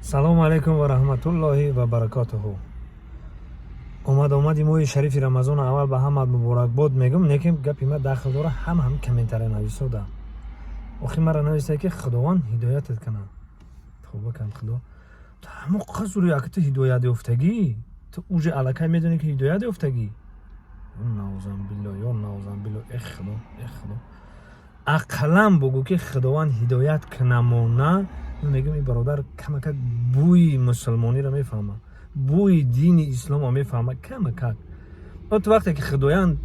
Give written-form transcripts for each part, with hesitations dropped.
Салому алайкум ва раҳматуллоҳи ва баракотуҳу. Омад омади моҳи шарифи Рамазон аввал ба ҳамат муборакбод мегӯм. Лекин гапи ма дахл дора ҳам комментария нависода. Охи мара нависта, ки Худованд ҳидоятат кунад. Тавба кан, Худо, ту ҳамо қасури ака, ту ҳидоят ёфтагӣ, ту уже аллакай медонӣ, ки ҳидоят ёфтагӣ. Наузан билло, ё наузан билло. Э Худо, э Худо, ақаллан бугӯ, ки Худованд ҳидоят кунамона. Ман мегӯям, ин бародар камакак бӯи мусулмониро мефаҳмад, бӯи дини исломро мефаҳмад камакак. Ту вақте ки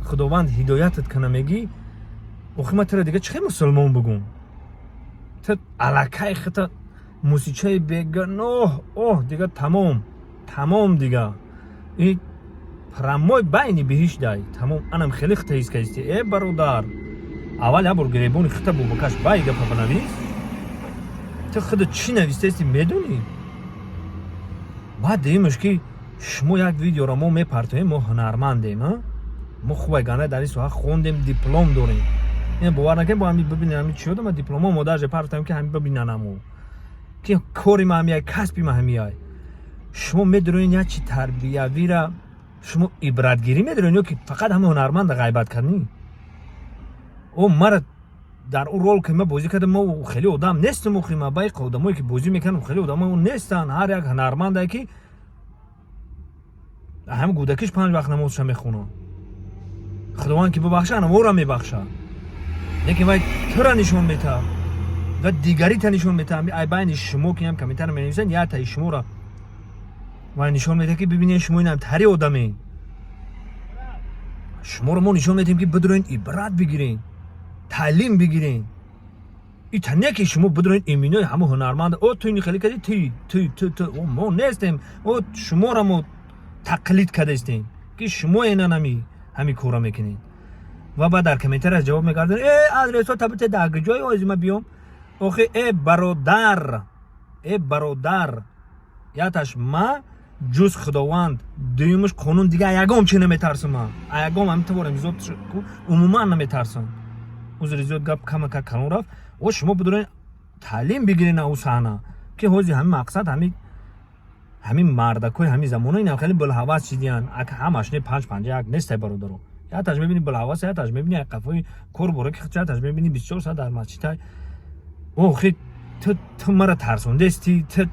Худованд ҳидоятат куна мегӣ, охи ман туро дига чӣ хел мусулмон бугӯм? Ту аллакай хита мусичаи бегуноҳ, оҳ, дига тамом, тамом, дига и прямой байни биҳишт дай, тамом. Анам хеле хита ҳис кардисти. Э бародар, аввал як бор гиребони хита бубакаш, бай гапа бинавис. Ту худо чӣ навистаисти, медонӣ? Баъд дуюмаш, ки шумо як видеоро мо мепартоем. Мо ҳунармандем, а мо хубай ганда дар ин соҳа хондем, диплом дорем. Ина бовар накунем, бо ҳами бибинем, ҳами чӣ ёдам, дипломо мо даже партоем, ки ҳами бибинанамо, ки кори ма ҳамияй, касби ма ҳамияй. Шумо медонед, як чи тарбиявира шумо ибратгирӣ медонед ё ки фақат ҳама ҳунарманда ғайбат кардӣ? О мара дар он рол ки ма бозӣ кардам, мо хеле одам нестам. Охи ма байқа одамое ки бозӣ мекунам, хеле одамо нестанд. Ҳар як ҳунармандае, ки ҳама кӯдакиш панҷ вақт намозша мехонад, Худованд ки бибахша, анавора мебахшад. Лекин вай тура нишон метаҳад ва дигарита нишон метаҳад. Ай байни шумо, ки ҳам комментария менависанд, яктаи шуморо вай нишон медиҳад, ки бибинед, шумо инам тари одамед. Шуморо мо нишон медиҳем, ки бидурен, ибрат бигирен, таълим бигирен. Ита не ки шумо бидонед, иминои ҳама ҳунарманд. О, ту ини хеле кардӣ, ти ту ту ту. О, мо нестем, о шуморо мо тақлид кардастем, ки шумо инан ҳами кора мекунед. Ва баъд дар комментария ҷавоб мекардем: «Э, адресо табите дар ҷои ози ма биём». Охи, э бародар, э бародар, яташ ма ҷуз Худованд, дуюмаш қонун, дига ягон чи наметарсам. Ма ягон ҳами творем зиёд, умуман наметарсам. Узри зиёд, гап камака калон рафт. О, шумо бидонед, таълим бигиред на ӯ саҳна, ки ҳози ҳами мақсад ҳамин мардакои ҳамин замона инам хеле булҳавас чидиян. Ака, ҳамаш не, панҷ панҷа як нестай, бародаро. Яташ мебини булҳавас, яташ мебини як қафои кор бора, ки яташ мебини 24 соат дар масҷидай. Охи, ту мара тарсондести, ту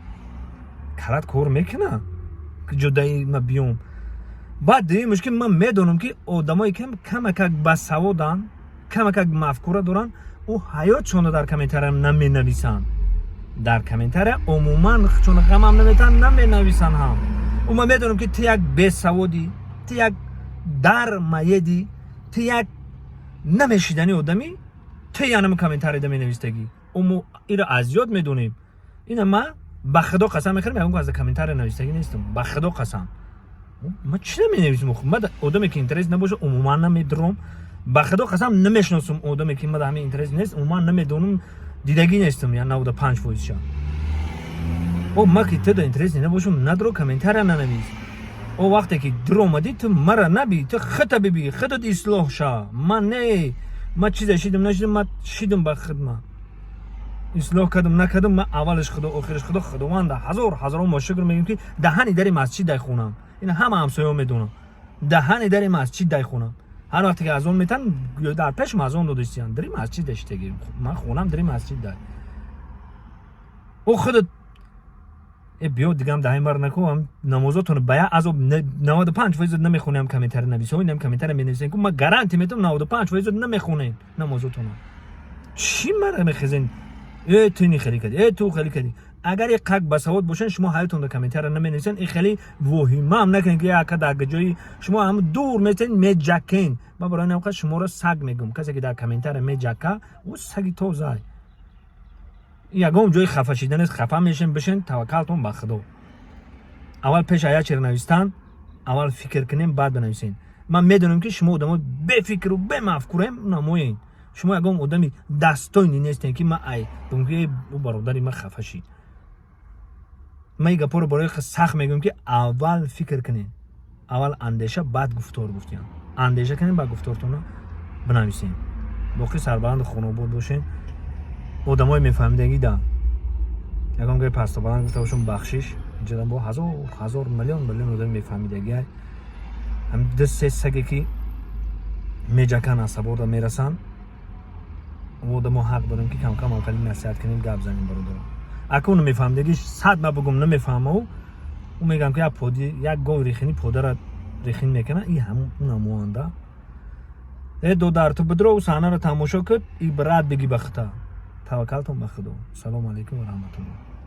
карат кор мекуна, ҷодаи ма биём. Баъд дуюмаш, ки ман медонам, ки одамое ки камакак басаводанд, камакак мафкура доранд, ӯ ҳаётшонро дар комментария наменависанд. Дар комментария умуман чун ғамам наметаҳанд, наменависанд ҳам. Ӯ ман медонам, ки ту як бесаводӣ, ту як дармаедӣ, ту як намешидани одамӣ, ту янами комментарияда менавистагӣ. Мо иро аз ёд медонем. Ина ма ба Худо қасам мехӯрам, ягон аз комментария навистагӣ нестам. Ба Худо қасам, ма чӣ наменависам? Ма одаме ки интерес набоша, умуман намедурам. Ба Худо қасам, намешиносам одаме ки мада ҳамин интерес нест, умуман намедонам, дидагӣ нестам, я 95 фоизша. О, ма ки туда интерес набошам, надро, комментария нанавис. О, вақте ки дур омадӣ, ту мара наби, ту хита биби, худат ислоҳ ша. Ман не, ма чизе шидам, нашидам, ма шидам ба хидма, ислоҳ кардам, накардам, ма аввалаш Худо, охираш Худо. Худованда ҳазор ҳазорон мо шукр мегӯем, ки даҳани дари масҷид дай хонам. Ина ҳама ҳамсояҳо медонам, даҳани дари масҷид дай хонам. Ҳар вақте ки азон метан, дар пешам азон додистиян, дари масҷид даштаги ман хонам, дари масҷид дай. О, худат э биё, дигам даҳи мар наку. Намозотон ба як азоб, 95 фоиз намехонем. Комментарий нависо, инам комментарий менависем, ку ма гарантия метавам, 95 фоиз намехонем намозотона. Чӣ мара мехезен: «Э, ту ини хеле кардӣ, э, ту хеле кардӣ». Агар як қак басавод бошен, шумо ҳаётонда комментария наменависен. И хеле воҳимаам накунед, ки яка дар ҷои шумо ҳам дур месен, меҷакен. Ма барои ин шуморо саг мегӯм. Касе ки дар комментария меҷака, ӯ саги тозай. Ягон ҷои хафа шидан нест. Хафа мешен, бишен, таваккалтон ба Худо. Аввал пеш аз як чиро навистан, аввал фикр кунем, баъд бинависен. Ман медонам, ки шумо одамои бефикру бемафкураем намоен. Шумо ягон одами достойный нестем, ки ма ай бигӯм, ки ӯ бародари ма хафа шид. Ман ин гапҳоро барои сахт мегӯям, ки аввал фикр кунем, аввал андеша, баъд гуфтор. Гуфтиям, андеша кунем, баъд гуфтортонро бинависем. Боқӣ сарбаланду хонобод бошен. Одамои мефаҳмидагӣ да. Ягон гапи пасту баланд гуфта бошам, бахшиш. Инҷодан бо ҳазор ҳазор, миллион миллион одам мефаҳмидагиай. Ҳам ду се саге, ки меҷакан, аз саборда мерасанд, одамо ҳақ дорем, ки камкам аввали насиҳат кунем, гап занем, бародарон. Акун намефаҳмидагиш сад ма бугум, намефаҳмау. Ӯ мегӯям, ки як поди, як гови рехини подара рехин мекунад, и ҳамун намоанда. Э, додар, ту бидро, ӯ саҳнаро тамошо кун, ибрат биги ба хута. Таваккалтон ба Худо. Салому алайкум ва раҳматуллоҳ.